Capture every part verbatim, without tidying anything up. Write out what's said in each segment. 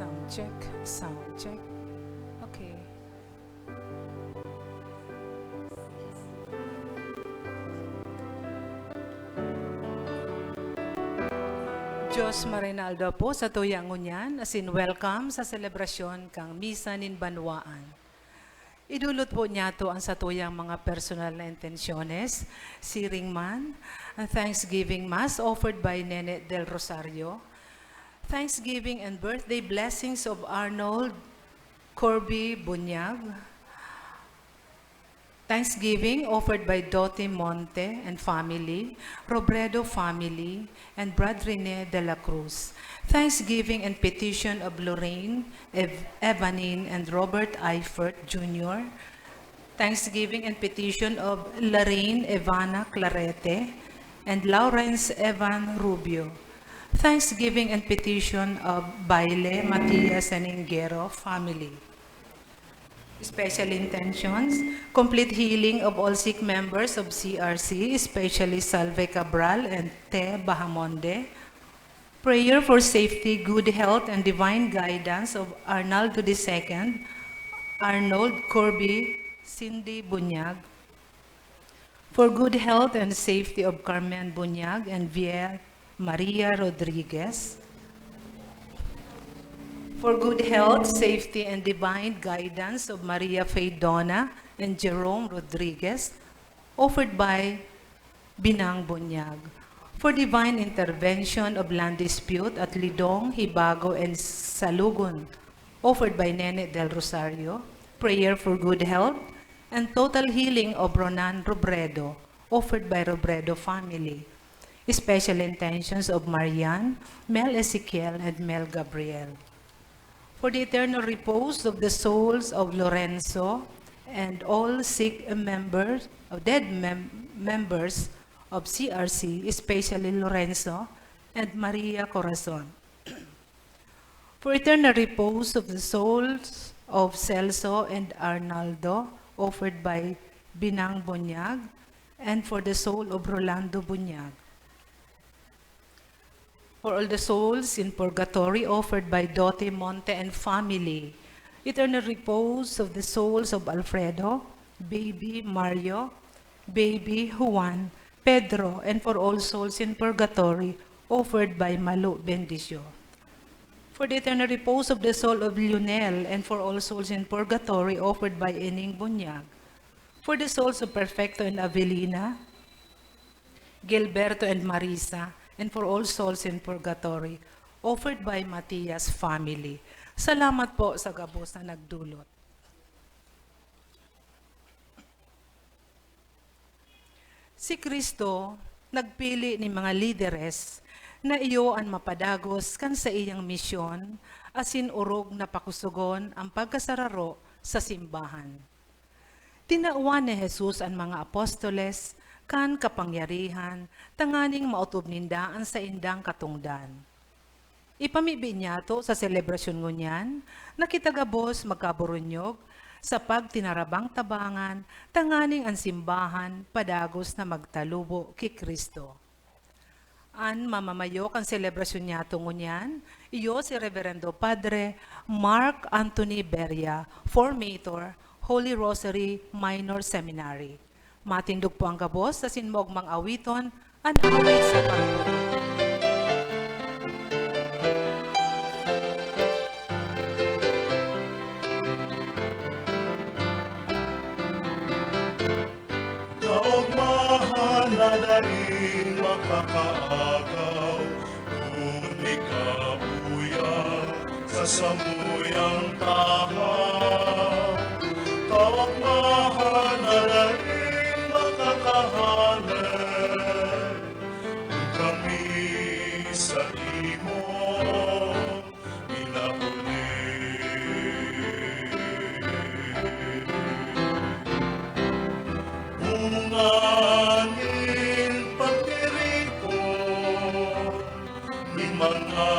Sound check, sound check. Okay. Dios maray na aldaw po sa tuyang ngunyan, asin welcome sa selebrasyon kan Misa nin Banwaan. Idulot po niyato an satuyang mga personal na intensyones, siring man an Thanksgiving Mass offered by Nene Del Rosario, Thanksgiving and birthday blessings of Arnold Corby Bunyag, Thanksgiving offered by Dottie Monte and family, Robredo family, and Brad Rene de la Cruz. Thanksgiving and petition of Lorraine, Ev-, Evanine, and Robert Eifert Junior. Thanksgiving and petition of Lorraine Evana Clarete and Lawrence Evan Rubio. Thanksgiving and petition of Baile Matias and Ingero family. Special intentions, complete healing of all sick members of C R C, especially Salve Cabral and Te Bahamonde. Prayer for safety, good health, and divine guidance of Arnaldo the second, Arnold Corby, Cindy Bunyag. For good health and safety of Carmen Bunyag and Vier Maria Rodriguez. For good health, safety, and divine guidance of Maria Faye Dona and Jerome Rodriguez, offered by Binang Bunyag. For divine intervention of land dispute at Lidong, Hibago, and Salugon, offered by Nene Del Rosario. Prayer for good health and total healing of Ronan Robredo, offered by Robredo family. Special intentions of Marian, Mel Ezekiel, and Mel Gabriel. For the eternal repose of the souls of Lorenzo and all sick members, of dead mem-, members of C R C, especially Lorenzo and Maria Corazon. For eternal repose of the souls of Celso and Arnaldo, offered by Binang Bunyag, and for the soul of Rolando Bunyag. For all the souls in purgatory, offered by Dote Monte and family. Eternal repose of the souls of Alfredo, Baby Mario, Baby Juan, Pedro, and for all souls in purgatory, offered by Malo Bendicio. For the eternal repose of the soul of Lionel, and for all souls in purgatory, offered by Ening Bunyag. For the souls of Perfecto and Avelina, Gilberto and Marisa, and for all souls in purgatory, offered by Matias family. Salamat po sa gabos na nagdulot. Si Cristo nagpili nin mga lideres na iyo an mapadagos kan saiyang misyon asin orog na pakusogon an pagkasararo sa simbahan. Tinawan ni Jesus an mga apostoles kan kapangyarihan tanganing maotob ninda an saindang katongdan. Ipamibi niyato sa selebrasyon ngunyan na kita gabos magkaburunyog sa pagtinarabang-tabangan tanganing an simbahan padagos na magtalubo ki Cristo. An mamamayo kan selebrasyon niyato ngunyan, iyo si Reverendo Padre Mark Anthony Beria, Formator, Holy Rosary Minor Seminary. Matindog po ang gabos asin maogmang awiton, an awit sa pagtubod. Kaogmahan na daing makakaagaw, kun ikabuya sa samuyang tahaw. Kaogmahan na daing makakahanap, kun kami sa imo minahuli. Bunga nin pagtiripon nin mga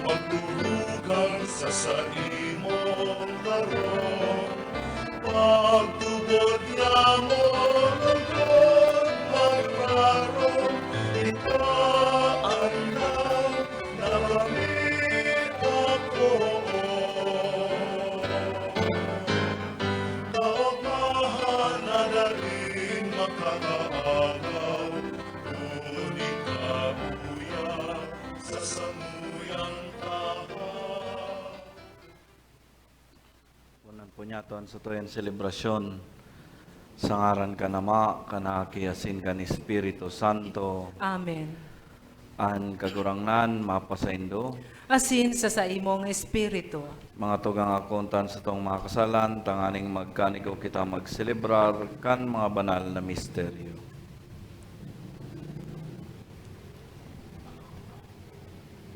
magturugang sa saimong harong. Pagtubod niamo lugod magrarong, ika an na kami ako. Aton sa tuyang selebrasyon, sa ngaran kan Ama, kan Aki, asin kan Espiritu Santo. Amen. An Kagurangnan mapasaindo. Asin sa saimong espiritu. Mga tugang, akontan satong mga kasalan, tanganing magkanigo kita magselebrar kan mga banal na misteryo.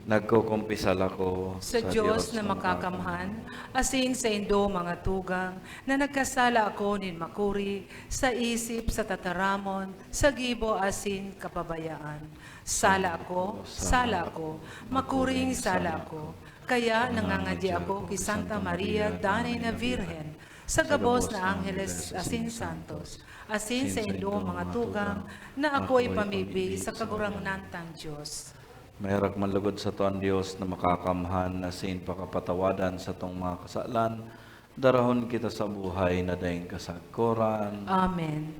Nagkukumpisal ako sa Diyos na makakamhan, asin saindo, mga tugang, na nagkasala ako nin makuri, sa isip, sa tataramon, sa gibo, asin kapabayaan. Sala ako, sala ako, makuring sala ako. Kaya nangangadi ako ki Santa Maria, danay na Birhen, sa gabos na angheles asin santos, asin saindo, mga tugang, na ako ipamibi sa Kagurangnan tang Dios. Maherak man lugod sato an Dios na makakamhan, asin pakapatawadan satong mga kasalan, darahon kita sa buhay na daing kasagkoran. Amen.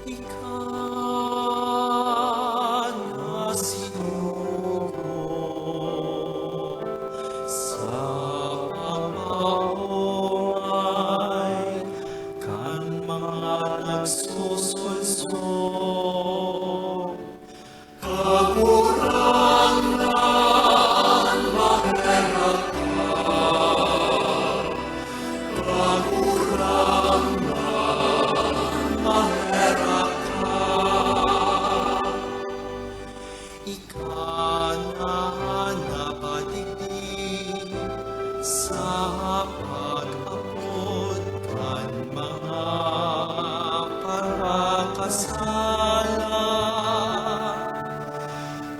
Ika na sinugo sa pamaongay kan mga nagsusunsod. Kagurangnan, maherak ka. Kagurangnan, maherak ka. Ika na napadigdi sa pag-apod kan mga parakasala.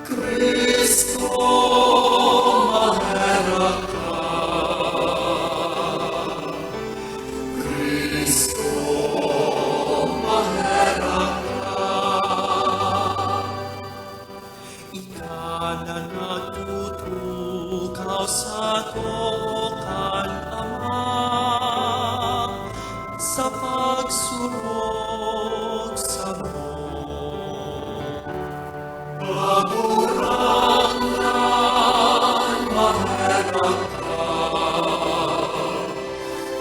Cristo, maherak ka. Cristo, maherak ka. Ika na nagtutukaw sato kan Ama sa pagsurog samo. Kagurangnan, maherak ka.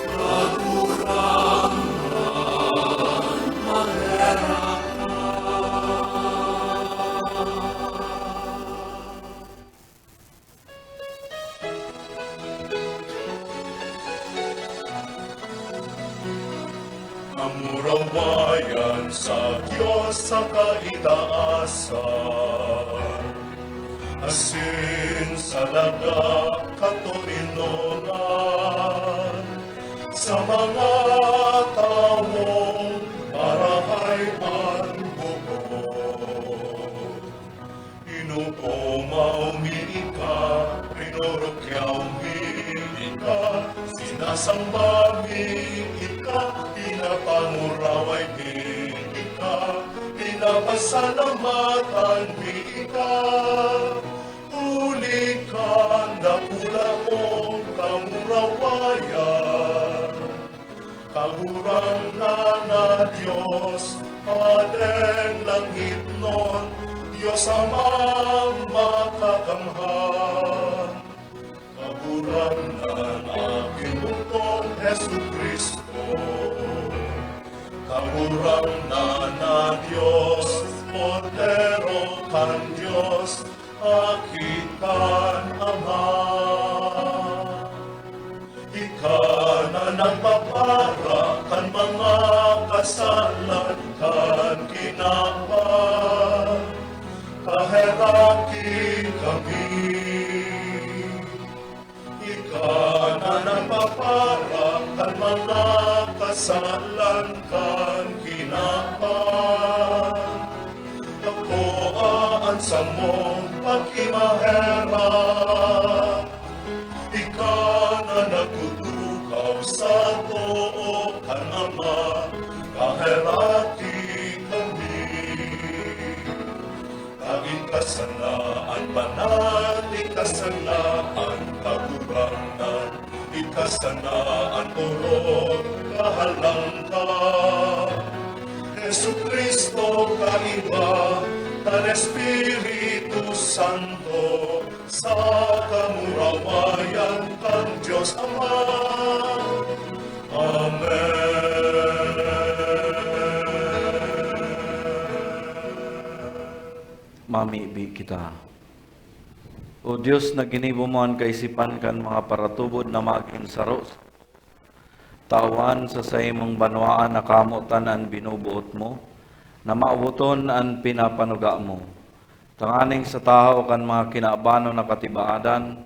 Kagurangnan, maherak ka. Kamurawayan sa Dios sa kaitaasan, asin sa daga katoninongan, sa mga tawong marahay an buot. Pinupoomaw mi ika, pinurukyaw mi ika, sinasamba mi ika, pinapanguraway mi ika, pinapasalamatan mi ika. Huli kan dakula mong kamurawayan. Kagurangnan na Dios, Padeng langitnon, Dios Amang makakamhan. Kagurangnan na Aki mong Jesu-Cristo. Kagurangnan na Dios, Kordero kan Dios, Aki kan Ama. Ika na nagpapara kan mga kasalan kan kinaban, kaheraki kami. Ika na nagpapara kan mga kasalan kan kinaban, tapoa an samong pagkimaherak. Ika na nagtutukaw sa too kan Ama, kaheraki kami. Ika sana an banal, ika sana an Kagurangnan, Ika sana an orog kahalang ka, Jesu-Cristo, kaiba kan Espiritu Santo, sa kamurawayan kan Dios Ama. Amen. Mamibi kita. O Dios, na ginibo mo an kaisipan kan mga paratubod na magin saro, tawan sa saimong banwaan na kamotan an binuboot mo, na mawoton an pinapanuga mo, tanganing sa tahaw kan mga kinabanon na katibaadan,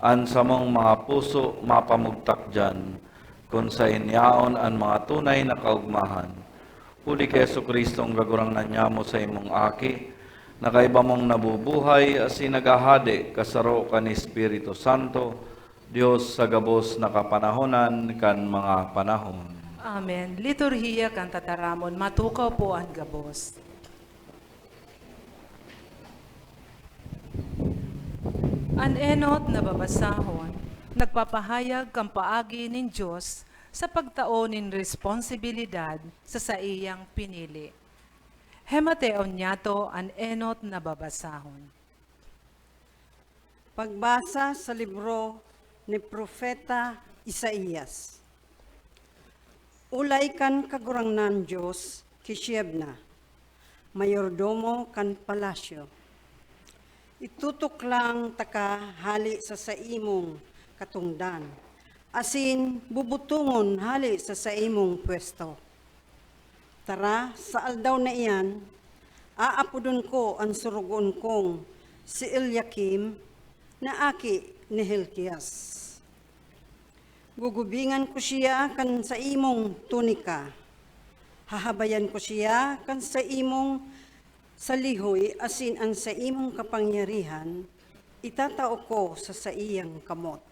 an samong mga puso mapamugtak diyan, kun saen yaon an mga tunay na kaogmahan. Huli ki Jesu-Cristo, ang Kagurangnan nyamo, saimong Aki, na kaiba mong nabubuhay asin naghahade kasaro kan Espiritu Santo, Dios sa gabos na kapanahonan kan mga panahon. Amen. Liturhiya kan Tataramon, matukaw po an gabos. An enot na babasahon nagpapahayag kan paagi nin Dios sa pagtao nin responsibilidad sa saiyang pinili. Hemateon niyato an enot na babasahon. Pagbasa sa libro ni Propeta Isaias. Olay kan Kagurangnan Dios ki Shebna, mayordomo kan palasyo. Itutuklang taka hale sa saimong katongdan, asin bubutongon hale sa saimong pwesto. Tara, sa aldaw na iyan, aapodon ko an sorogoon kong si Eliakim na aki ni Hilkias. Gugubingan ko siya kan saimong tunika. Hahabayan ko siya kan saimong salihoy asin an saimong kapangyarihan itatao ko sa saiyang kamot.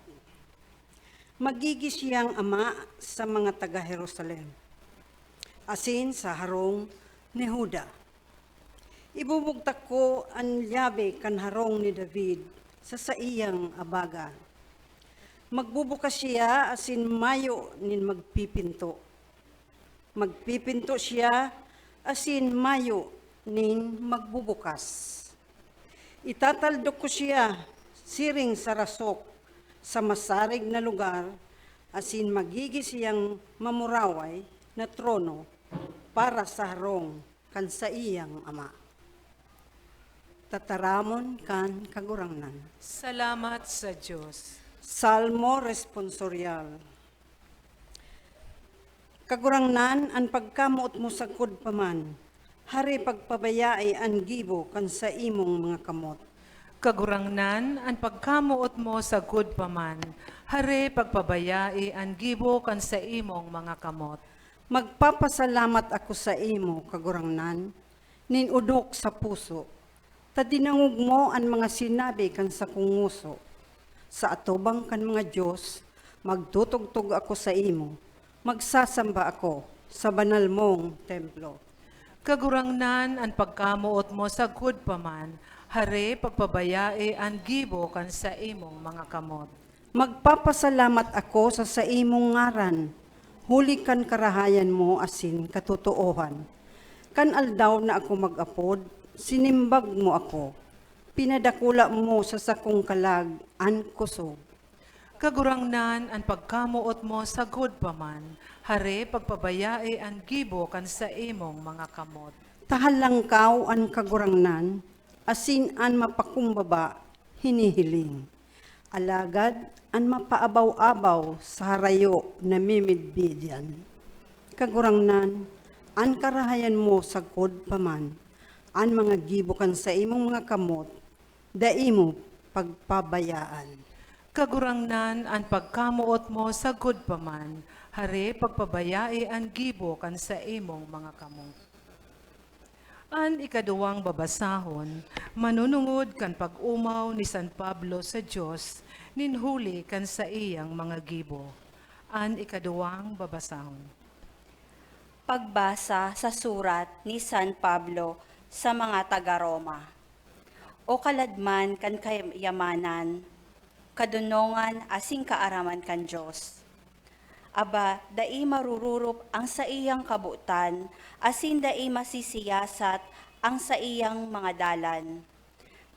Magigi siyang ama sa mga taga Jerusalem, asin sa harong ni Juda. Ibubugtak ko an yabe kan harong ni David sa saiyang abaga. Magbubukas siya asin mayo nin magpipinto. Magpipinto siya asin mayo nin magbubukas. Itataldok ko siya siring sa rasok sa masarig na lugar, asin magigi siyang mamuraway na trono para sa harong kan saiyang ama. Tataramon kan Kagurangnan. Salamat sa Dios. Salmo Responsorial. Kagurangnan, an pagkamoot mo sagkod pa man, hare pagpabayai an gibo kan saimong mga kamot. Kagurangnan, an pagkamoot mo sagkod pa man, hare pagpabayai an gibo kan saimong mga kamot. Magpapasalamat ako saimo, Kagurangnan, nin odok sa puso, ta dinangog mo an mga sinabi kan sakong ngoso. Sa atubang kan mga dios, magtutugtog ako saimo, magsasamba ako sa banal mong templo. Kagurangnan, an pagkamoot mo sagkod pa man, hare pagpabayai an gibo kan saimong mga kamot. Magpapasalamat ako sa saimong ngaran, huli kan karahayan mo asin katotoohan. Kan aldaw na ako mag-apod, sinimbag mo ako. Pinadakula mo sa sakong kalag an kosog. Kagurangnan, an pagkamoot mo sagkod pa man, hare pagpabayai an gibo kan saimong mga kamot. Tahalangkaw an Kagurangnan, asin an mapakumbaba hinihiling. Alagad an mapaabaw-abaw sa harayo namimidbidian. Kagurangnan, an karahayan mo sagkod pa man, an mga gibo kan saimong mga kamot, dai mo pagpabayaan. Kagurangnan, an pagkamoot mo sagkod pa man, hare pagpabayai an gibo kan saimong mga kamot. An ikaduwang babasahon, manunungod kan pag-omaw ni San Pablo sa Dios nin huli kan saiyang mga gibo. An ikaduwang babasahon. Pagbasa sa surat ni San Pablo sa mga taga Roma. O kaladman kan kayamanan, kadonongan asin kaaraman kan Dios. Aba, dai marururop ang saiyang kabotan, asin dai masisiyasat ang saiyang mga dalan.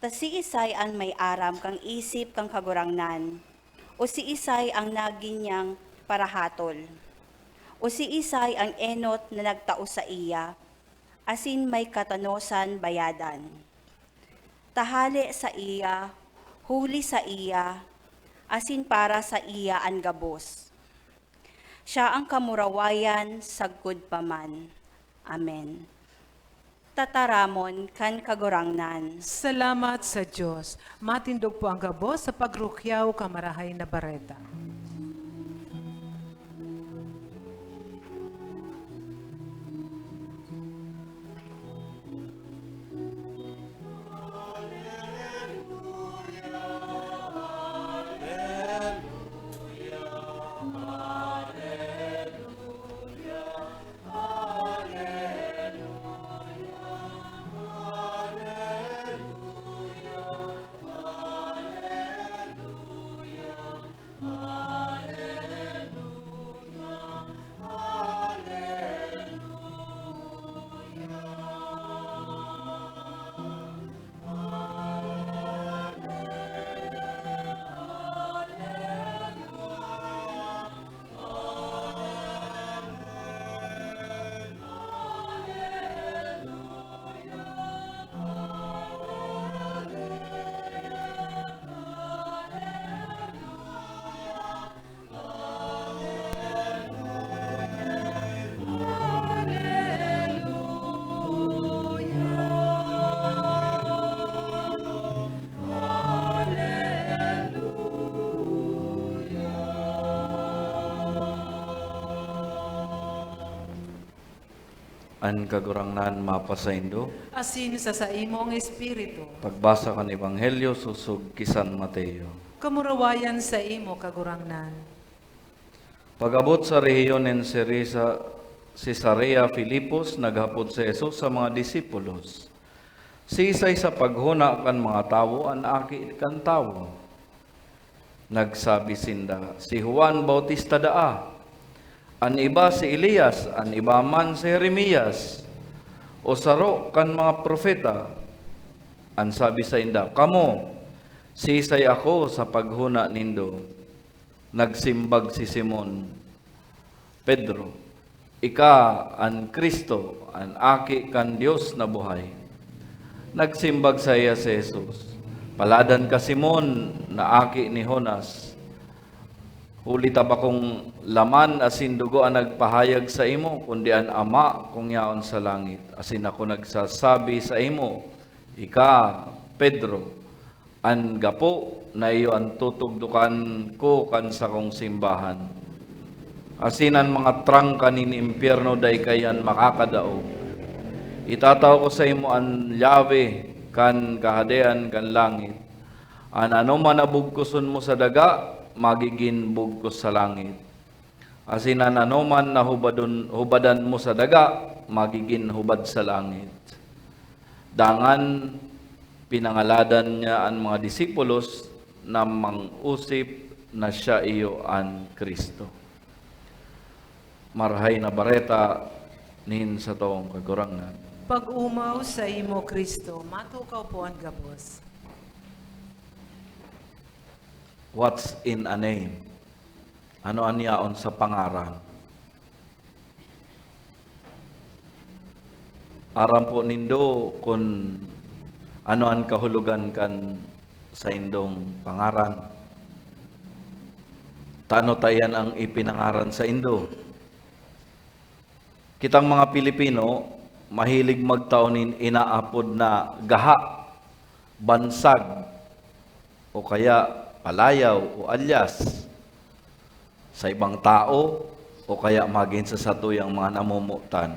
Ta siisay an may aram kan isip kan Kagurangnan? O siisay ang nagin niyang parahatol? O siisay ang enot na nagtao saiya, asin may katanosan bayadan? Ta hale saiya, huli saiya, asin para saiya an gabos. Siya an kamurawayan sagkod pa man. Amen. Tataramon kan Kagurangnan. Salamat sa Dios. Matindog po ang gabos sa pagrukyaw kan Marahay na Bareta. An Kagurangnan mapasaindo. Asin sa saimong espiritu. Pagbasa kan Ebanghelyo sosog ki San Mateo. Kamurawayan saimo, Kagurangnan. Pag-abot sa rehiyon nin Ceresa-, Cesarea Filipos, naghapot si Jesus sa mga disipulos, "Siisay sa paghona kan mga tawo an Aki kan Tawo?" Nagsabi sinda, "Si Juan Bautista daa, an iba si Elias, an iba man si Jeremias, o saro kan mga propeta." An sabi sainda, "Kamo, siisay ako sa paghona nindo?" Nagsimbag si Simon Pedro, "Ika an Cristo, an Aki kan Dios na buhay." Nagsimbag saiya si Jesus, "Paladan ka, Simon, na aki ni Jonas, huli ta bakong laman asin dugo an nagpahayag saimo, kundi an Ama kong yaon sa langit. Asin ako nagsasabi saimo, ika, Pedro, an gapo na iyo an tutugdokan ko kan sakong simbahan. Asin an mga trangka nin impyerno dai kaiyan makakadaog. Itatao ko saimo an yabe kan Kahadean kan langit. An anoman na bugkoson mo sa daga, magigin bugkos sa langit. Asin an anoman na hubadon, hubadan mo sa daga, magigin hubad sa langit." Dangan pinangaladan niya an mga disipulos na mang-osip na siya iyo an Cristo. Marahay na Bareta nin satong Kagurangnan. Pag-omaw saimo, Cristo, matukaw po an gabos. What's in a name? Ano an yaon sa pangaran? Aram po nindo kun ano an kahulogan kan saindong pangaran? Ta ano ta iyan an ipinangaran saindo? Kitang mga Pilipino, mahilig magtao nin inaapod na gaha, bansag, o kaya palayaw o alias sa ibang tao, o kaya magin sa satuyang mga namomotan.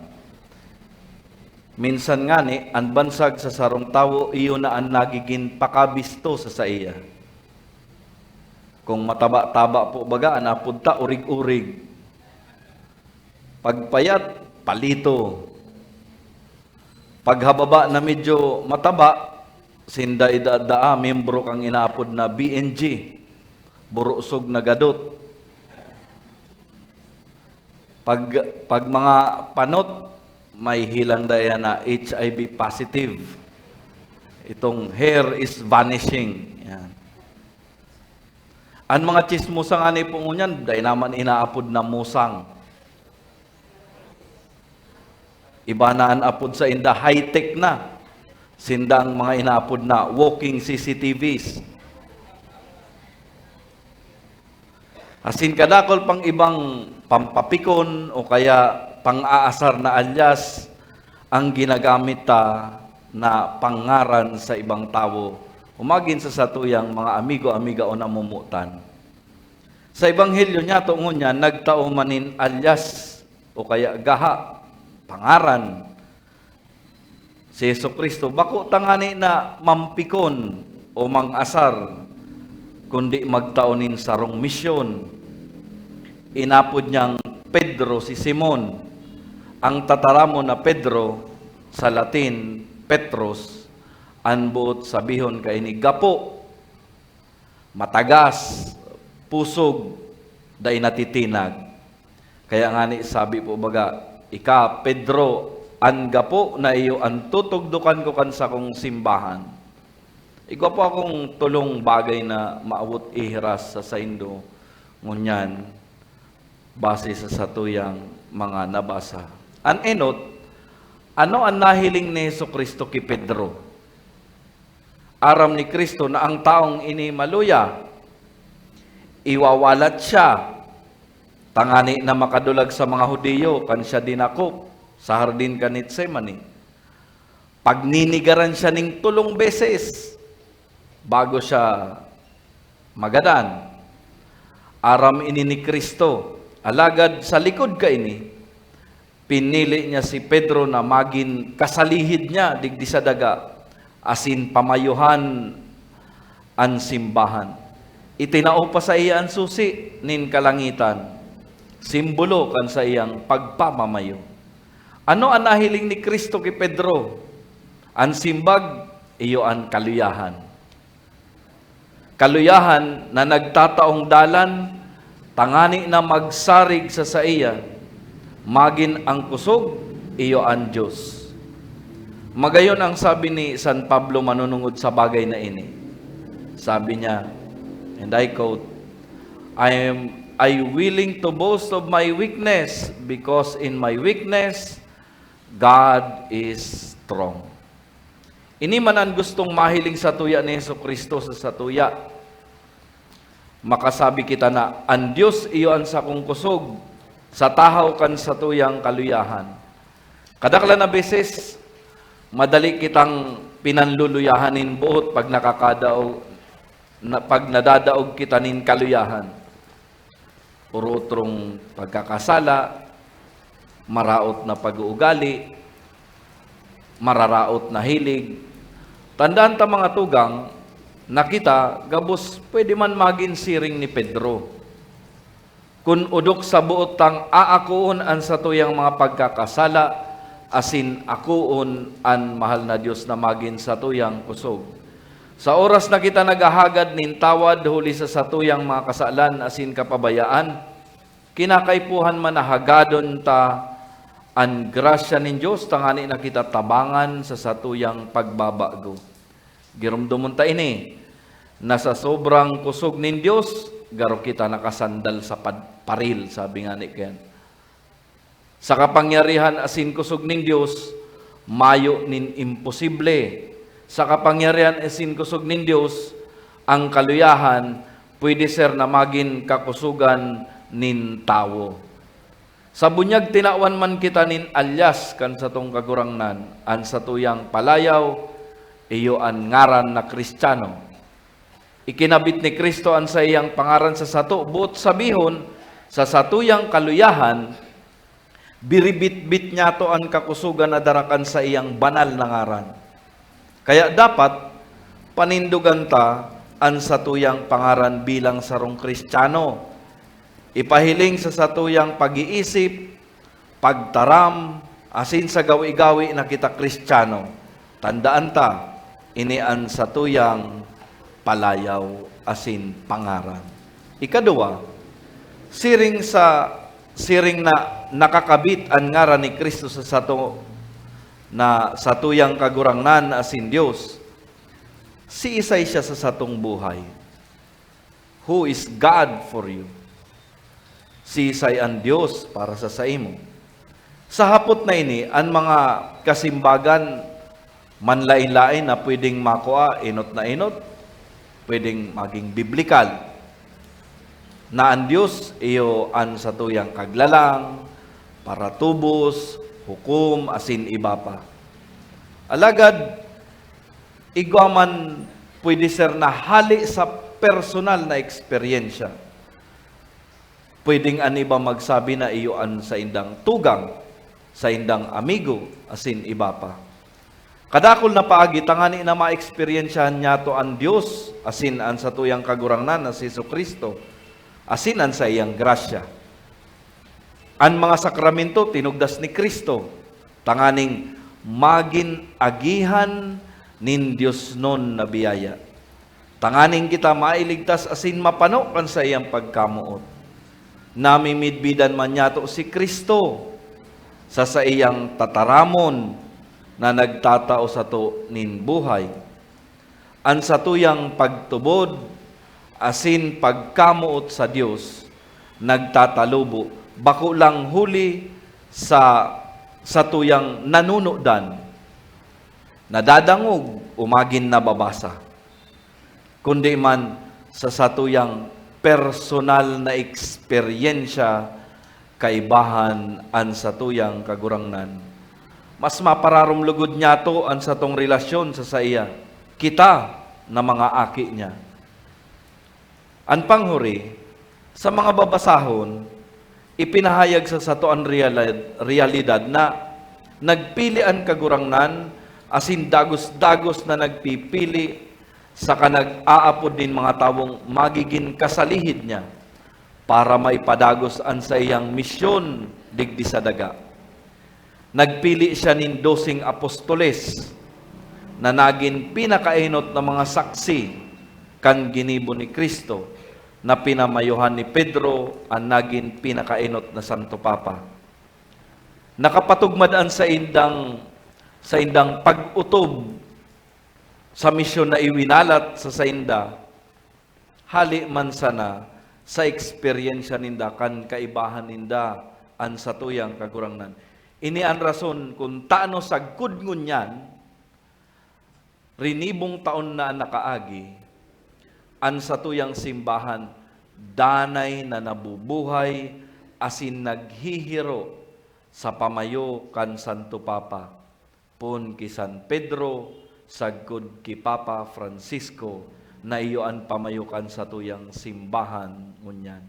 Minsan ngani, an bansag sa sarong tawo, iyo na an nagigin pakabisto sa saiya. Kung mataba-taba po baga, an apod ta, urig-urig. Pagpayat, palito. Paghababa na medyo mataba, sinda idadaa, miyembro kang inaapod na B N G. Burusog na gadot. Pag, pag mga panot, may hilang daya na H I V positive. Itong hair is vanishing. Yan. An mga chismosa ngani po ngunyan, dai naman inaapod na musang. Iba na an apod sainda, high-tech na. Sinda ang mga inaapod na walking C C T Vs. Asin kadakol pang ibang pampapikon o kaya pang-aasar na alyas ang ginagamit ta na pangaran sa ibang tawo, o magin sa satuyang mga amigo-amiga o namomotan. Sa Ebanghelyo niyato ngunyan, nagtao man nin alyas o kaya gaha, pangaran, si Jesu-Cristo, bako tangani na mampikon o mang-asar, kundi magtao nin sarong misyon. Inapod niyang Pedro si Simon. Ang tataramon na Pedro, sa Latin, Petrus, an boot sabihon kaini, gapo, matagas, pusog, dai natitinag. Kaya ngani sabi po baga, "Ika, Pedro, an gapo na iyo an tutugdokan ko kan sakong simbahan." Igwa po akong tolong bagay na maawot ihiras sa saindo ngunyan, base sa satuyang mga nabasa. An enot, ano an nahiling ni Jesu-Cristo ki Pedro? Aram ni Cristo na ang tawong ini maluya. Iwawalat siya, tangani na makadulag sa mga Judio kan siya dinakop sa hardin kan Getsemani. Pagninigaran siya ning tolong beses bago siya magadan. Aram ini ni Cristo. Alagad sa likod kaini, pinili niya si Pedro na magin kasalihid niya digdi sa daga, asin pamayuhan an simbahan. Itinao pa saiya an susi nin kalangitan, simbolo kan saiyang pagpamamayo. Ano an nahiling ni Cristo ki Pedro? An simbag, iyo an kaluyahan. Kaluyahan na nagtataong dalan tangani na magsarig sa saiya, magin ang kusog, iyo an Dios. Magayon ang sabi ni San Pablo manunungod sa bagay na ini. Sabi niya, and I quote, "I am, I willing to boast of my weakness, because in my weakness, God is strong." Ini man an gustong mahiling satuya ni Jesu-Cristo sa satuya. Makasabi kita na, "An Dios iyo an sakong kusog, sa tahaw kan satuyang kaluyahan." Kadaklan na beses, madali kitang pinanluluyahan nin boot pag nakakadaog, na, pag nadadaog kita nin kaluyahan. Urotrong pagkakasala, maraot na pag-uugali, mararaot na hilig. Tandaan ta, mga tugang, na kita gabos pwede man magin siring ni Pedro. Kun odok sa boot tang aakoon an satuyang mga pagkakasala, asin akoon an mahal na Dios na magin satuyang kusog. Sa oras na kita naghahagad nin tawad huli sa satuyang mga kasalan asin kapabayaan, kinakaipuhan man na hagadon ta an grasya nin Dios tangani na kita tabangan sa satuyang pagbabago. Giromdomon ta ini, na sa sobrang kusog nin Dios, garo kita nakasandal sa pad-, paril, sabi ngani kan. Sa kapangyarihan asin kusog nin Dios, mayo nin imposible. Sa kapangyarihan asin kusog nin Dios, ang kaluyahan pwede ser na magin kakusogan nin tawo. Sa bunyag, tinawan man kita nin alyas kan satong Kagurangnan, an satuyang palayaw, iyo an ngaran na Cristiano. Ikinabit ni Cristo an saiyang pangaran sa sato, boot sabihon, sa satuyang kaluyahan, biribitbit niyato an kakusogan na dara kan saiyang banal na ngaran. Kaya dapat panindogan ta an satuyang pangaran bilang sarong Cristiano. Ipahiling sa satuyang pag-iisip, pagtaram, asin sa gawi-gawi na kita Cristiano. Tandaan ta, ini an satuyang palayaw asin pangaran. Ikaduwa, siring sa, siring na nakakabit an ngaran ni Cristo sa sato, na satuyang Kagurangnan asin Dios, siisay siya sa satong buhay? Who is God for you? Siisay an Dios para sa saimo? Sa hapot na ini, an mga kasimbagan manlaen-laen na pwedeng makua enot na enot, pwedeng maging biblikal, na an Dios iyo an satuyang kaglalang, paratubos, hukom, asin iba pa. Alagad, igwa man pwede ser na hale sa personal na eksperyensya. Pwedeng an iba magsabi na iyo an saindang tugang, saindang amigo, asin iba pa. Kadakul na paagi, tangani na maeksperiensyahan niyato an Dios asin an satuyang Kagurangnan na si Jesu-Cristo, asin an saiyang grasya. An mga sakramento tinugdas ni Cristo tanganing magin agihan nin diosnon na biyaya, tanganing kita mailigtas asin mapano kan saiyang pagkamoot. Namimidbidan man niyato si Cristo sa saiyang tataramon na nagtatao sato nin buhay. An satuyang pagtubod asin pagkamoot sa Dios nagtatalubo, bako lang huli sa satuyang nanunudan, nadadangog o magin nababasa, kundi man sa satuyang personal na eksperyensya, kaibahan an satuyang Kagurangnan. Mas mapararom lugod niyato an satong relasyon sa saiya, kita na mga aki niya. An panghuri, sa mga babasahon, ipinahayag sa sato an realid-, realidad na nagpili an Kagurangnan asin dagos-dagos na nagpipili saka nag-aapod nin mga tawong magigin kasalihid niya para maipadagos an saiyang misyon digdi sa daga. Nagpili siya nin doseng apostoles na nagin pinakaenot na mga saksi kan ginibo ni Cristo, na pinamayohan ni Pedro an nagin pinakaenot na Santo Papa. Nakapatugmad an saindang, saindang pag-otob sa misyon na iwinalat sa sainda, hali man sana sa eksperyensya ninda kan kaibahan ninda an satuyang Kagurangnan. Ini an rason kun tano sagkod ngunyan, rinibong taon na an nakaagi, an satuyang simbahan danay na nabubuhay asin naghihiro sa pamayo kan Santo Papa, poon ki San Pedro, sagkod ki Papa Francisco, na iyo an pamayo kan satuyang simbahan ngunyan.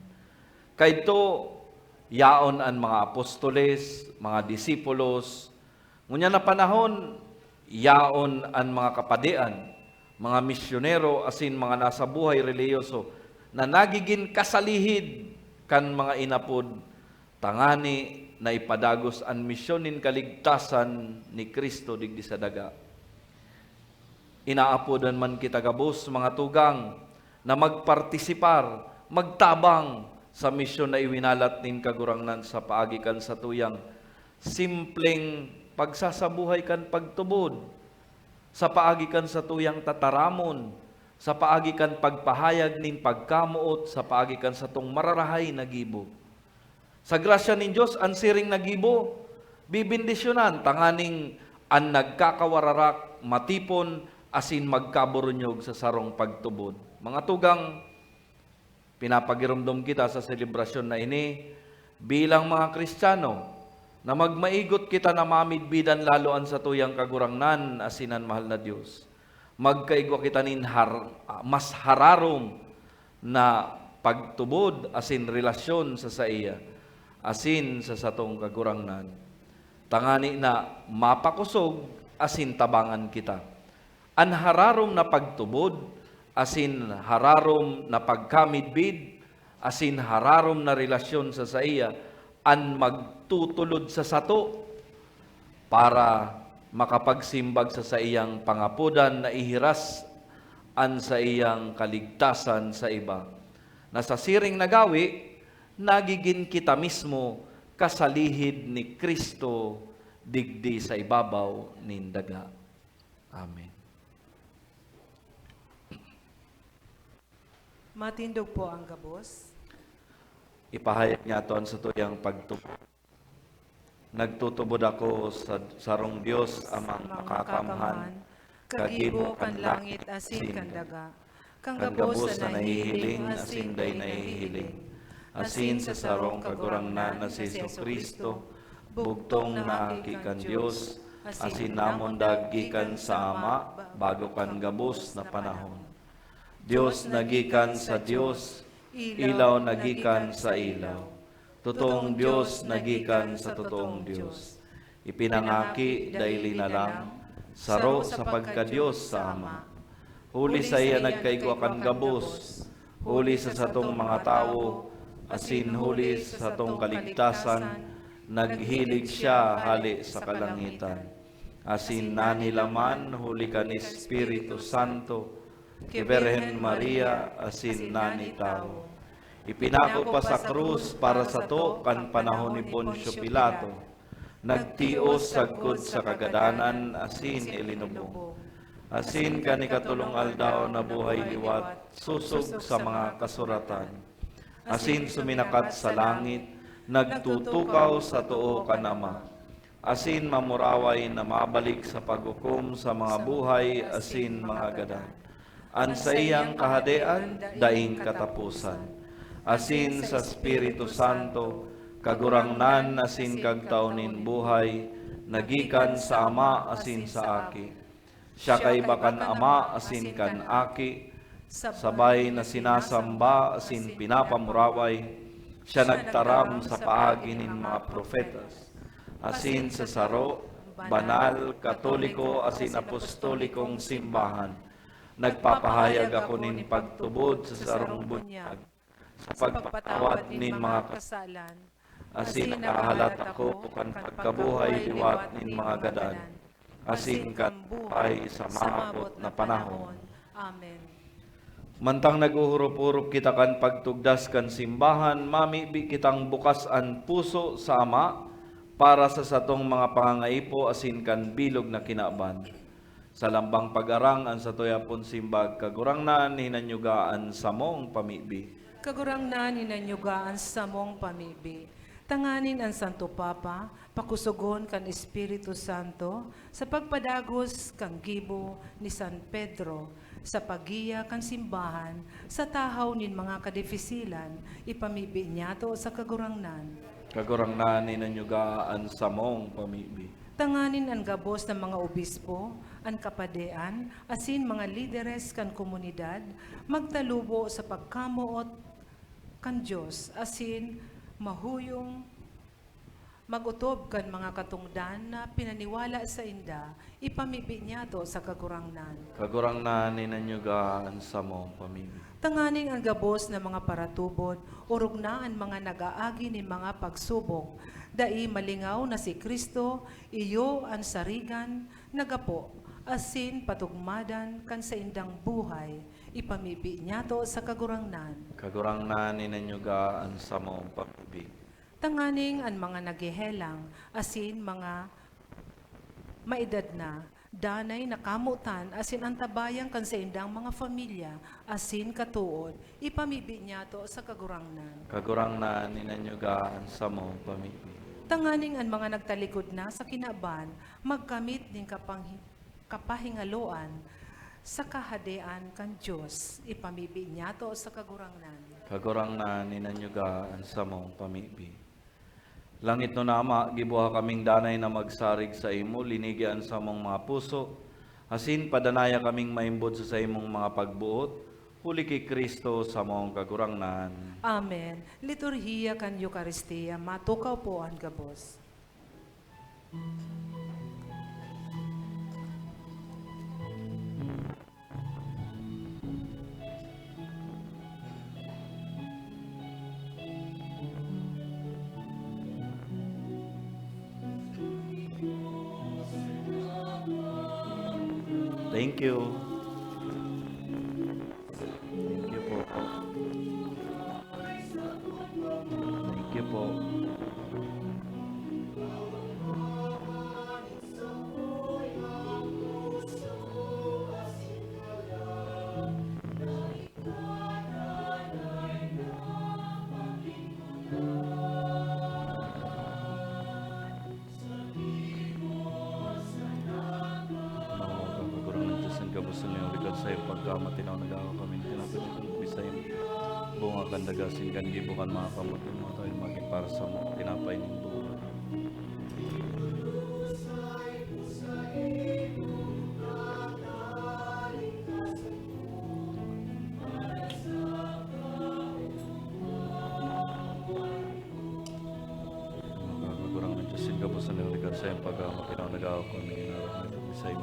Kaidto, yaon an mga apostoles, mga disipulos, ngunyan na panahon, yaon an mga kapadian, mga misyonero, asin mga nasa buhay relihiyoso na nagigin kasalihid kan mga inapod, tangani na ipadagos an misyon nin kaligtasan ni Cristo digdi sa daga. Inaapodan man kita gabos, mga tugang, na magpartisipar, magtabang sa misyon na iwinalat nin Kagurangnan sa paagi kan satuyang simpleng pagsasabuhay kan pagtubod, sa paagi kan satuyang tataramon, sa paagi kan pagpahayag nin pagkamoot, sa paagi kan satong mararahay na gibo. Sa grasya nin Dios, an siring na gibo, bibendisyonan, tanganing an nagkakawararak matipon asin magkaburunyog sa sarong pagtubod. Mga tugang, pinapagiromdom kita sa selebrasyon na ini bilang mga Kristiyano na magmaigot kita na mamidbidan lalo an satuyang Kagurangnan asin an mahal na Dios. Magkaigwa kita nin har-, mas hararom na pagtubod asin relasyon sa saiya asin sa satong Kagurangnan, tangani na mapakosog asin tabangan kita. An hararom na pagtubod asin hararom na pagkamidbid asin hararom na relasyon sa saiya an magtutulod sa sato para makapagsimbag sa saiyang pangapodan na ihiras an saiyang kaligtasan sa iba. na sa siring na gawi, nagigin kita mismo kasalihid ni Cristo digdi sa ibabaw nin daga. Amen. Matindog po ang gabos. Ipahayag niyato an satuyang pagtubod. Nagtutubod ako sa sarong Dios, Amang Makakamhan, kagibo kan langit asin kan daga, kan gabos na nahihiling asin dai nahihiling, asin sa sarong Kagurangnan na si Jesu-Cristo, bugtong na Aki kan Dios, asin namundag gikan sa Ama bago kan gabos na panahon. Dios na gikan sa Dios, ilaw na gikan sa ilaw. Totoong Dios na gikan sa totoong Dios. Ipinangaki, dai linalang, saro sa pagka-Dios sa Ama. Huli saiya nagkaigwa kan gabos, huli sa satong mga tawo, asin huli sa satong kaligtasan, naghilig siya hale sa kalangitan. Asin nanilaman huli kan Espiritu Santo, ki Birhen Maria, asin nani tawo. Ipinako pa sa krus para sato kan panahon ni Poncio Pilato. Nagtios sagkod sa kagadanan asin ilinubong. Asin kan ikatolong aldaw nabuhay liwat, sosog sa mga kasuratan. Asin suminakat sa langit, nagtutukaw sa too kan Ama. Asin mamuraway na mabalik sa paghukom sa mga buhay asin mga gadan. An saiyang kahadean daing kataposan. Asin sa Espiritu Santo, Kagurangnan asin Kagtao nin buhay, na gikan sa Ama asin sa Aki. Siya kaiba kan Ama asin kan Aki, sabay na sinasamba asin pinapamuraway. Siya nagtaram sa paagi nin mga propetas, asin sa saro, banal, katoliko asin apostolikong simbahan. Nagpapahayag ako nin pagtubod sa sarong bunyag, sa pagpatawad nin mga kasalan, asin naghahalat ako kan pagkabuhay liwat nin mga gadan, asin kan buhay sa maabot na panahon. Amen. Mantang naghuhurup-hurup kita kan pagtugdas kan simbahan, mamibi kitang bukas an puso sa Ama para sa satong mga pangangaipo asin kan bilog na kinaban. Sa lambang pag-arang an satuya pon simbag, Kagurangnan, hinanyuga an samong pamibi. Kagurangnan, hinanyuga an samong pamibi. Tanganing an Santo Papa pakusogon kan Espiritu Santo sa pagpadagos kan gibo ni San Pedro sa paggiya kan simbahan sa tahaw nin mga kadifisilan, ipamibi niyato sa Kagurangnan. Kagurangnan, hinanyuga an samong pamibi. Tanganing an gabos na mga obispo, an kapadean, asin mga lideres kan komunidad magtalubo sa pagkamoot kan Dios asin mahuyong mag-otob kan mga katongdan na pinaniwala sainda, ipamibi niyato sa Kagurangnan. Kagurangnan, hinanyuga an samong pamibi. Tanganing an gabos na mga paratubod, orog na an mga nag-aagi nin mga pagsubok, dai malingaw na si Cristo, iyo an sarigan na gapo, asin patugmadan kan saindang buhay, ipamibi niyato sa Kagurangnan. Kagurangnan, hinanyuga an samong pamibi. Tanganing an mga naghehelang asin mga maedad na, danay na kamotan asin antabayan kan saindang mga pamilya asin katood, ipamibi niyato sa Kagurangnan. Kagurangnan, hinanyuga an samong pamibi. Tanganing an mga nagtalikod na sa kinaban magkamit nin kapanghi-, kapahingaloan sa Kahadean kan Dios, ipamibi niyato sa Kagurangnan. Kagurangnan, hinanyuga an samong pamibi. Langitnon na Ama, giboha kaming danay na magsarig saimo, linigi an samong mga puso, asin padanaya kaming maimbod sa saimong mga pagboot, huli ki Cristo samong Kagurangnan. Amen. Liturhiya kan Eukaristia, matukaw po an gabos. Thank you. Thank you po. Sa ngayon, ikaw sa iyong pagkamatinaw, nagawa kami ng tinapay na ito, bisay bunga kan daga asin kan gibo kan mga kamot mo, tayo magin para sa mga tinapay nin buhay. Mga kagurang ng Diyos, sin gabos na naglikad sa iyong pagkamatinaw, nagawa kami ng tinapay na ito, bisay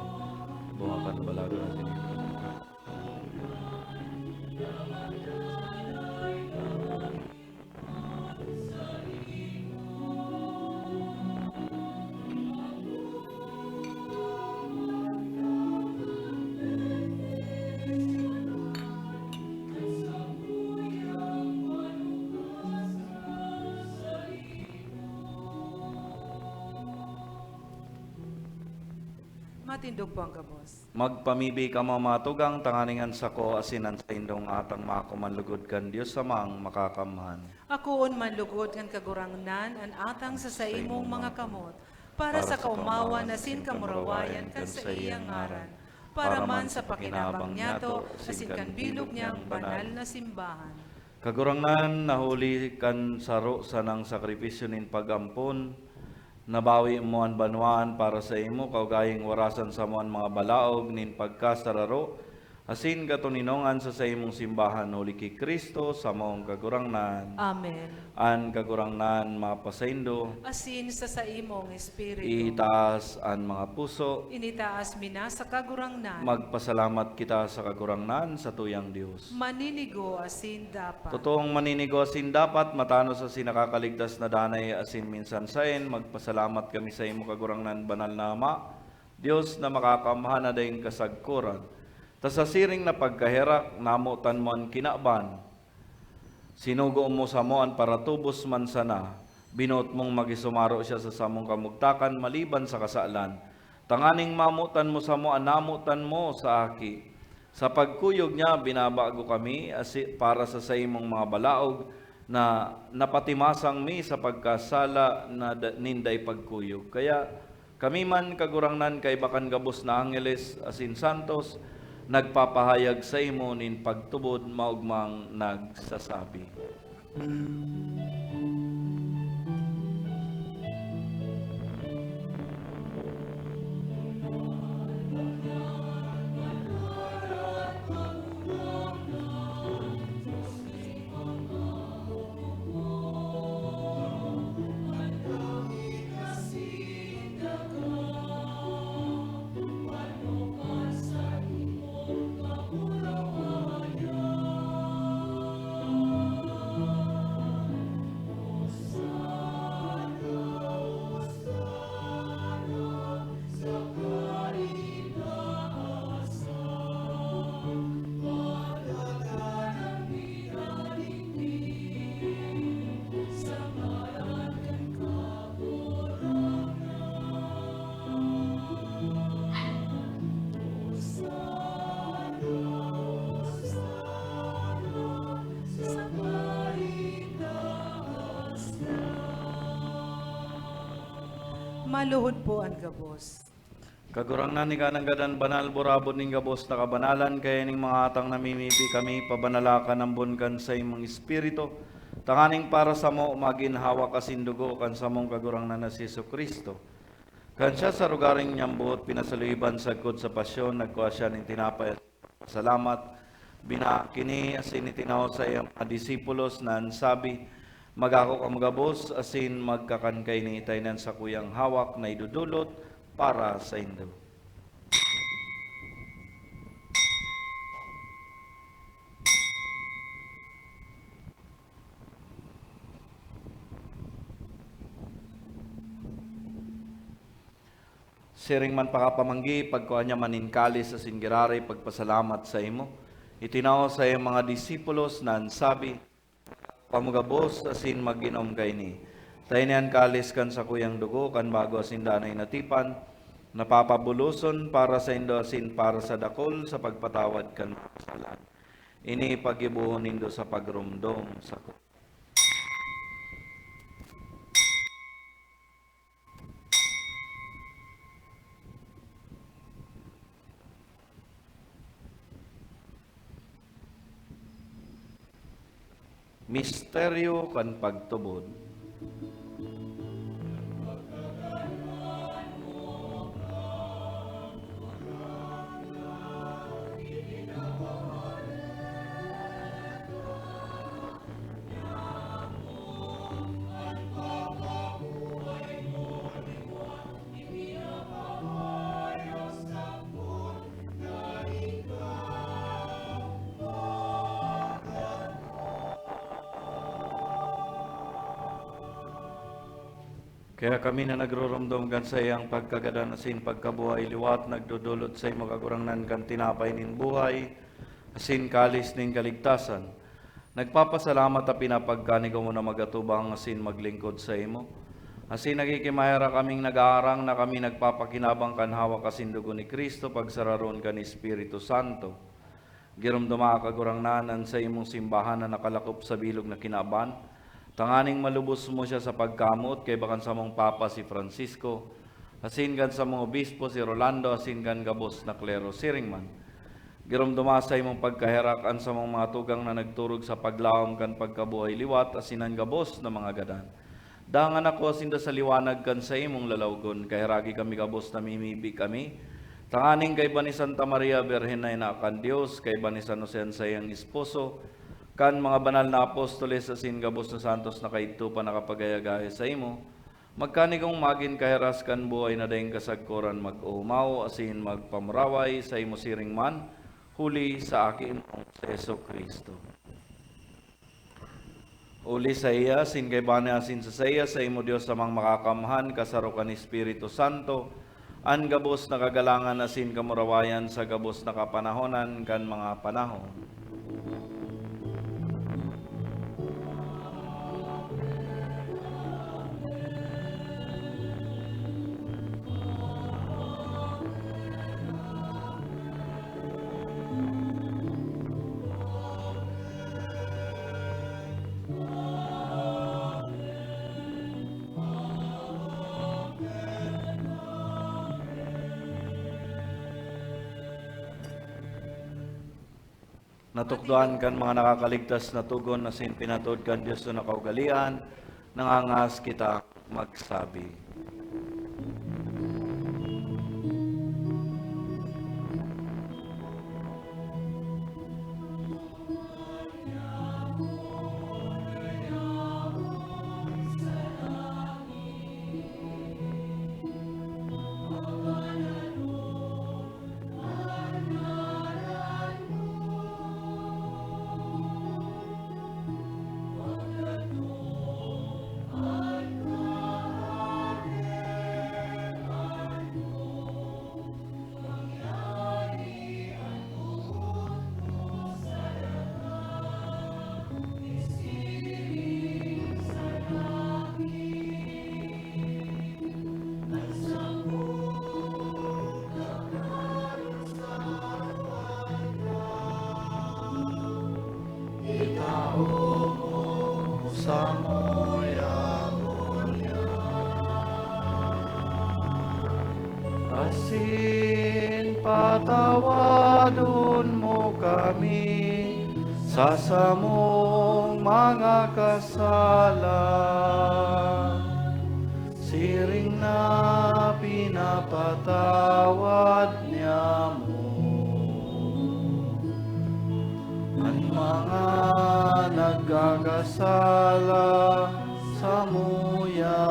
bunga kan balaga asin Matindog po ang gabos. Magpamibi kamo, mga tugang, tanganing an sako asin an saindong atang maako man lugod kan Dios Amang Makakamhan. Akoon man lugod kan Kagurangnan an atang sa saimong mga kamot, para sa kaomawan asin kamurawayan kan saiyang ngaran, para man sa pakinabang niyato asin kan bilog niyang banal na simbahan. Kagurangnan, nahuli kan saro sanang sakripisyo nin pag-ampon, nabawi mo an banwaan para saimo, kaugayang warasan samo an mga balaog nin pagkasararo asin katoninongan sa saimong simbahan, huli ki Cristo, samong Kagurangnan. Amen. An Kagurangnan mapasaindo. Asin sa saimong espiritu. Itaas an mga puso. Initaas mi na sa Kagurangnan. Magpasalamat kita sa Kagurangnan, sa tuyang Dios. Maninigo asin dapat. Totoong maninigo asin dapat, matanos asin nakakaligtas na danay asin minsan saen, magpasalamat kami saimo, Kagurangnan, banal na Ama, Dios na makakamhan na daing kasagkoran. Ta sa siring na pagkaherak, namotan mo an kinaban. Sinugo mo samo an paratubos man sana. Binoot mong magisumaro siya sa samong kamugtakan maliban sa kasalan, tanganing mamotan mo samo an namotan mo sa Aki. Sa pagkuyog niya, binabago kami asi-, para sa saimong mga balaog na napatimasang mi sa pagkasala na da-, nin dai pagkuyog. Kaya kami man, Kagurangnan, kaiba kan gabos na angheles asin santos, nagpapahayag saimo nin pagtubod, maogmang nagsasabi. Maluhod po an gabos. Kagurangnan, ika nanggad an banal, burabod nin gabos na kabanalan, kaya ning mga atang namimibi kami, pabanala kan ambon kan saimong Espiritu, tanganing para samo magin hawak asin dugo kan samong Kagurangnan na si Jesu-Cristo. Kan siya sa rogaring niyang buot pinasaluiban sagkod sa pasyon, nagkua siya nin tinapay, salamat, binaak ini asin itinao sa iyang mga disipulos na nagsabi, "Mag-ako kamo gabos asin magkakan kaini, ta ini an sakuyang hawak na idodolot para saindo." Siring man pakapamanggi, pagkua niya man nin kalis asin giraray pagpasalamat saimo, itinao sa iyang mga disipulos na nagsabi, "Kamo gabos asin mag-inom kaini. Ta ini an kalis kan sakuyang dugo kan bago asin danay na tipan, na papabuloson para saindo asin para sa dakul sa pagpatawad kan mga sala. Ini paggibohon nindo sa pagromdom sako." Misteryo kan pagtubod. Kaya kami na nagruromdom kan saiyang pagkagadan asin pagkabuhay liwat, nagdodolot saimo, Kagurangnan, kan tinapay nin buhay asin kalis nin kaligtasan. Nagpapasalamat ta pinapagkanigo mo na mag-atubang asin maglingkod saimo. Asin nakikimaherak kaming nag-aarang na kami nagpapakinabang kan hawak asin dugo ni Cristo, pagsararoon kan Espiritu Santo. Giromdoma, Kagurangnan, an saimong simbahan na nakalakop sa bilog na kinaban, tanganing malubos mo siya sa pagkamoot kaiba kan samong Papa si Francisco, asin kan samong Obispo si Rolando, asin kan gabos na klero. Siring man, giromdoma sa imong pagkaherak an samong mga tugang na nagturog sa paglaom kan pagkabuhay liwat, asin an gabos na mga gadan. Dangan ako sinda sa liwanag kan saimong lalawgon. Kaheragi kami gabos, namimibi kami, tanganing kaiba ni Santa Maria, Birhen na ina kan Dios, kaiba ni San Jose an saiyang esposo, kan mga banal na apostoles asin gabos na santos na kaidto pa nakapagaya-gaya saimo, magkanigong magin kaheras kan buhay na daing kasagkoran, mag-omaw asin magpamuraway saimo siring man, huli sa Aki mong si Jesu-Cristo. Huli saiya, asin kaiba niya, asin sa saiya, saimo, Dios Amang Makakamhan, kasaro kan Espiritu Santo, an gabos na kagalangan asin kamurawayan sa gabos na kapanahonan kan mga panahon. Natukdoan kan mga nakakaligtas na togon asin pinatod kan Dios na kaugalean, nangangaas kita magsabi. Itao mo sa muya-muya, asin patawadon mo kami sa samong mga kasala, siring na pinapatawad niamo an mga nagkakasala samuya.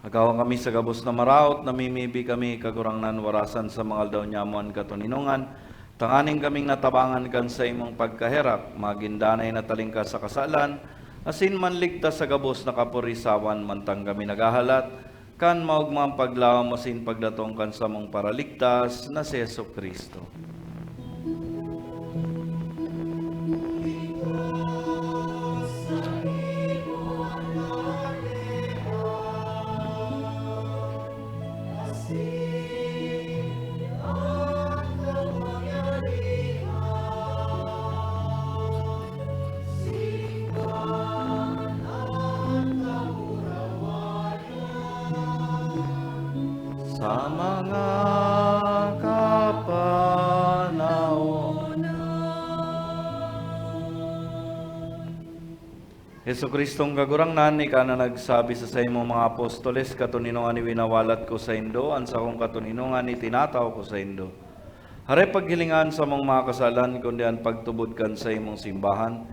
Agawa kami sa gabos na maraot, namimibi kami, Kagurangnan, warasan sa mga aldaw nyamo an katoninongan, tanganing kaming natabangan kan saimong pagkaherak, magin danay na talingkas sa kasalan, asin manligtas sa gabos na kapurisawan, mantang kami naghahalat kan maogmang paglaom asin pagdatong kan samong Paraligtas na si Jesu-Cristo. Sa mga kapanahonan. Jesu-Cristong Kagurangnan, ika na nagsabi sa saimong mga apostoles, "Katoninongan iwinawalat ko saindo, an sakong katoninongan itinatao ko saindo." Hare paghilingan sa mong mga kasalan, kundi an pagtubod kan saimong simbahan.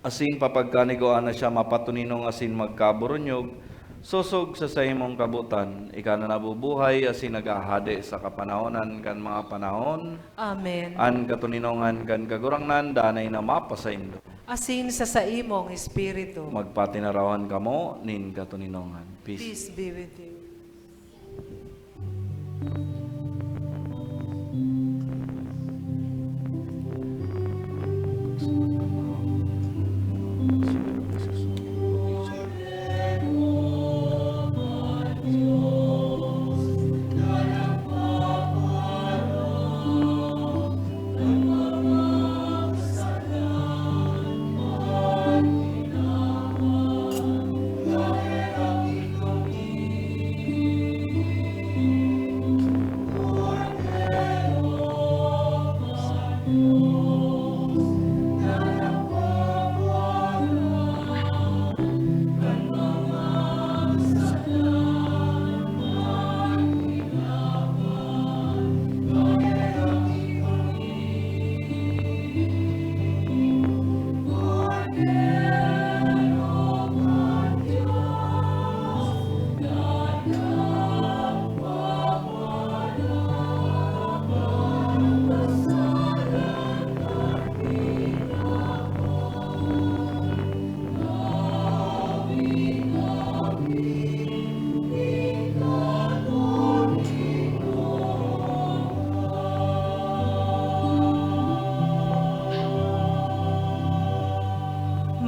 Asin papagkanigoan na siya mapatoninong asin magkaburunyog, sosog sa saimong kabotan, ika na nabubuhay asin naghahade sa kapanahonan kan mga panahon. Amen. An katoninongan kan Kagurangnan danay na mapasaindo. Asin sa saimong espiritu. Magpatinarawan kamo nin katoninongan. Peace. Peace be with you.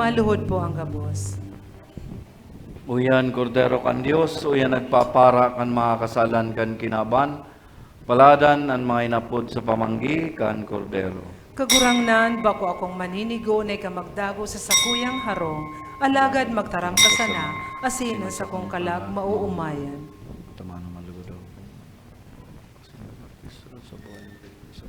Maluhod po ang gabos. Uyan, Kordero kan Dios, uyan nagpapara kan mga kasalan kan kinaban, paladan an mga inapod sa pamanggi kan Kordero. Kagurangnan, bako akong maninigo na ika magdago sa sakuyang harong, alagad magtaram ka sana, asin an sakong kalag maoomayan. Tama naman, lugod ako. Sa buhay ng Kristo.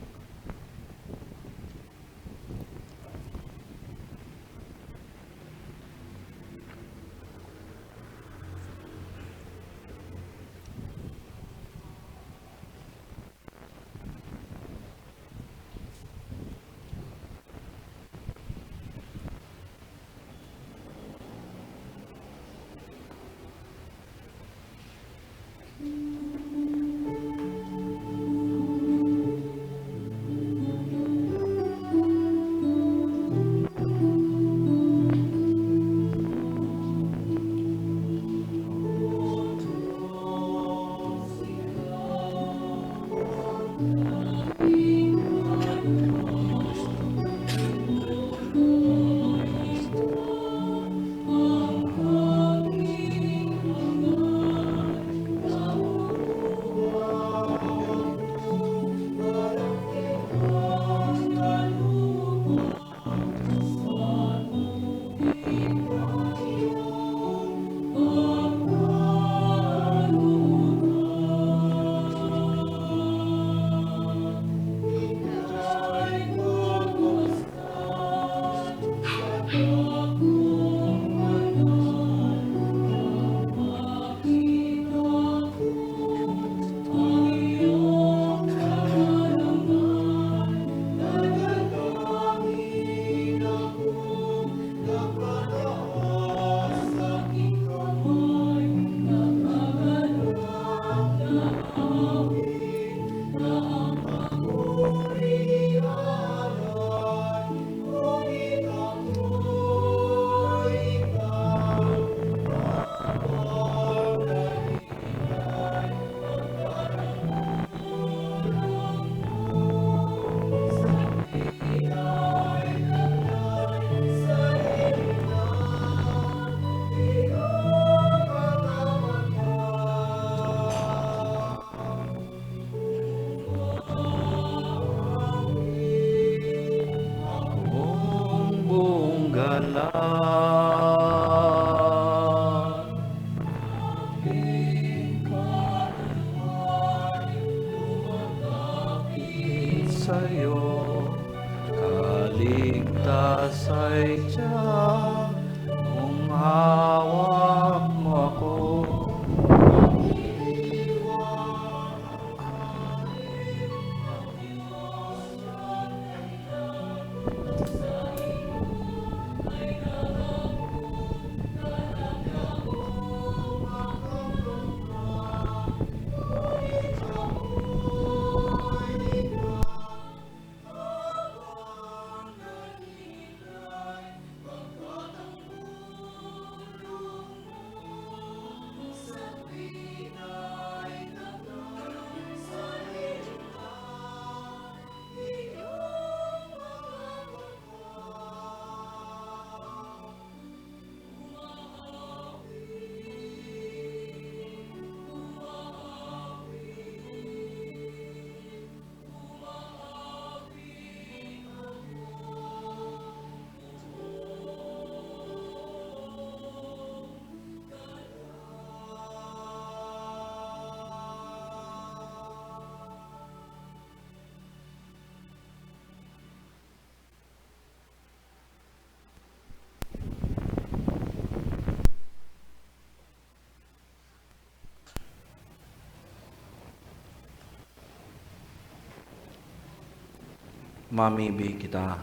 Mamibi kita.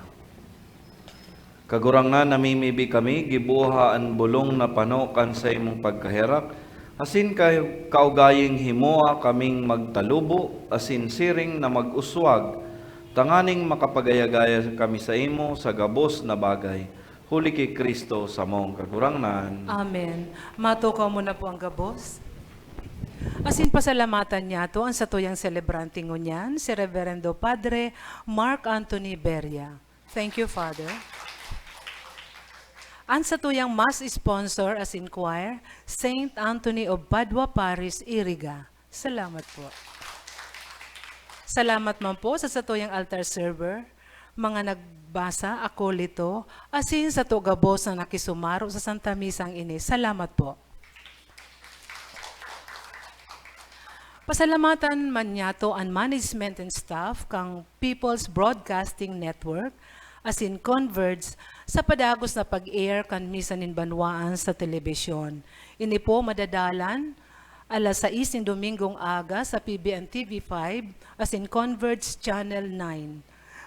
Kagurangnan, namimibi kami, giboha an bolong na pano kan saimong pagkaherak, asin kay kaugaying himoa kaming magtalubo asin siring na mag-uswag, tanganing makapagaya-gaya kami saimo sa gabos na bagay, huli ki Cristo samong Kagurangnan. Amen. Matukaw mo na po ang gabos. Asin pasalamatan niyato an satuyang selebrante ngunyan, si Reverendo Padre Mark Anthony Beria. Thank you, Father. An satuyang mass sponsor asin choir, Saint Anthony of Padua Parish, Iriga. Salamat po. Salamat man po sa satuyang altar server, mga nagbasa, akolito, asin sato gabos na nakisumaro sa Santa Misang ini. Salamat po. Pasalamatan man niyato an management and staff kan People's Broadcasting Network asin Converge sa padagos na pag-air kan Misa nin Banwaan sa telebisyon. Ini po madadalan alas sais nin Domingong aga sa P B N T V five asin Converge Channel nine.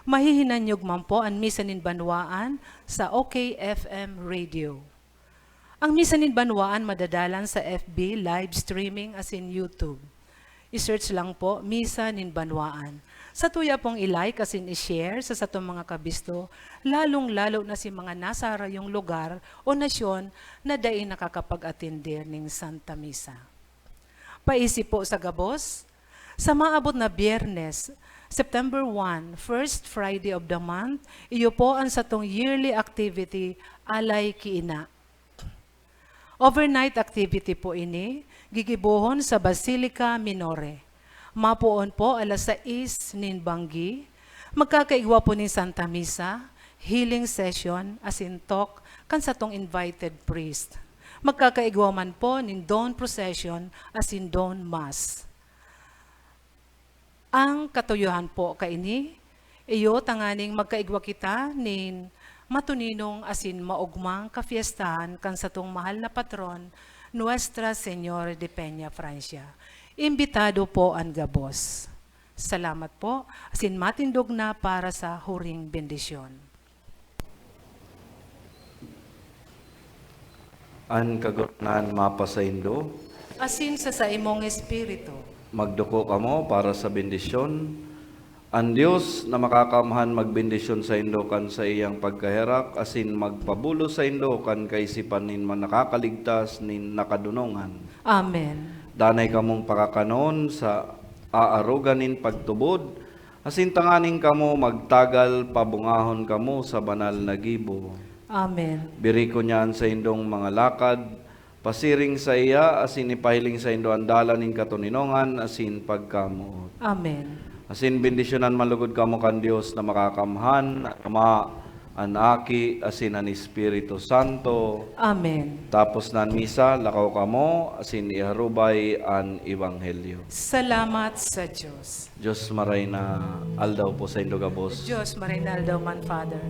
Mahihinanyog man po an Misa nin Banwaan sa O K F M Radio. Ang Misa nin Banwaan madadalan sa F B live streaming asin YouTube. I-search lang po, Misa nin Banwaan. Satuya pong i-like asin i-share sa satong mga kabisto, lalong-lalo na si mga nasa harayong lugar o nasyon na dai nakakapag-atender nin Santa Misa. Paisip po sa gabos, sa maabot na Biyernes, September one, first Friday of the month, iyo po an satong yearly activity, Alay ki Ina. Overnight activity po ini, gigibohon sa Basilica Minore. Mapoon po alas sais nin banggi, magkakaigwa po nin Santa Misa, healing session, asin talk kan satong invited priest. Magkakaigwa man po nin dawn procession asin dawn mass. Ang katuyohan po kaini, iyo tanganing magkaigwa kita nin matuninong asin maogmang kafiestahan kan satong mahal na patron, Nuestra Señora de Peña Francia. Imbitado po an gabos. Salamat po, asin matindog na para sa huring bendisyon. An Kagurangnan mapasaindo. Asin sa saimong espiritu. Magduko kamo para sa bendisyon. An Dios na Makakamhan magbendisyon saindo kan saiyang pagkaherak asin magpabulos saindo kan kaisipan nin mga nakakaligtas nin nakadunongan. Amen. Danay kamong pakakanon sa aarogan nin pagtubod, asin tanganing kamo magtagal, pabungahon kamo sa banal na gibo. Amen. Birikon niya an saindong mga lakad, pasiring saiya, asin ipahiling saindo an dalan nin katoninongan asin pagkamoot. Amen. Asin bendisyonan man lugod kamo kan Dios na Makakamhan, an Ama, an Aki, asin an Espiritu Santo. Amen. Tapos na an misa, lakaw kamo, asin iharubay an ebanghelyo. Salamat sa Dios. Dios maray na aldaw po saindo gabos. Dios maray na aldaw man, Father.